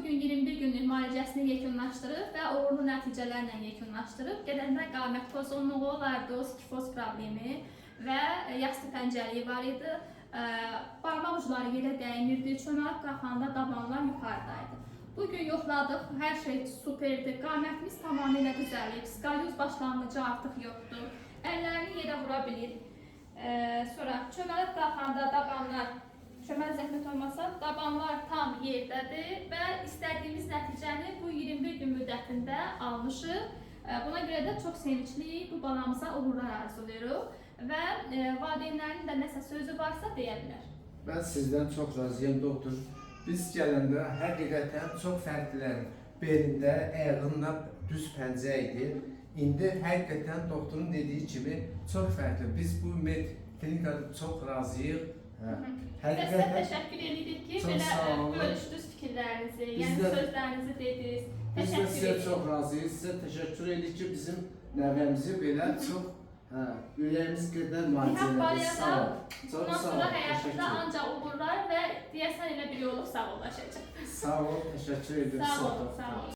bugün 21 günlük müalicəsini yekunlaşdırıb və uğurlu nəticələrlə yekunlaşdırıb. Gələndə qamət pozğunluğu, lordoz, kifoz problemi və yastı pəncəliyi var idi. Barmaq ucları yerə dəymirdi, çöməlib qalxanda dabanlar yuxarıdaydı. Bugün yoxladıq, hər şey superdir. Qamətimiz tamamilə düzəlib, skalyoz başlanğıcı artıq yoxdur. Əllərini yerə vura bilir. Sonra çöməlib qalxanda dabanlar, çöməl zəhmət olmasa, dabanlar tam yerdədir və istədiyimiz nəticəni bu 21 gün müddətində almışıq. Buna görə də çox sevincliyik. Bu balamıza uğurlar arzulayırıq və valideynlərinin də nəsə sözü varsa deyə bilər. Mən sizdən çox razıyam doktor. Biz gələndə həqiqətən çox fərqlilər belində, ayağında düz pəncə idi. İndi həqiqətən doktorun dediyi kimi çox fərqli. Biz bu med klinikada çox razıyıq. Hə. Biz də sizə Həqiqətən təşəkkür edirik ki, çox belə sağ olun. bölüşdünüz fikirlərinizi, Biz yəni də- sözlərinizi dediniz. biz də Təşəkkür sizə edirik. çox razıyıq. Sizə təşəkkür edirik ki, bizim nəvəmizi belə çox hə, ürəyimiz qədər müalicə Nihal elədiniz. Baliyada Sağ olun. Çox Bundan sağ sonra olun. həyatında Təşəkkür. ancaq uğurlar və deyəsən elə bir yolu sağollaşacaq. Sağ olun, təşəkkür edirəm. Sağ olun, sağ olun.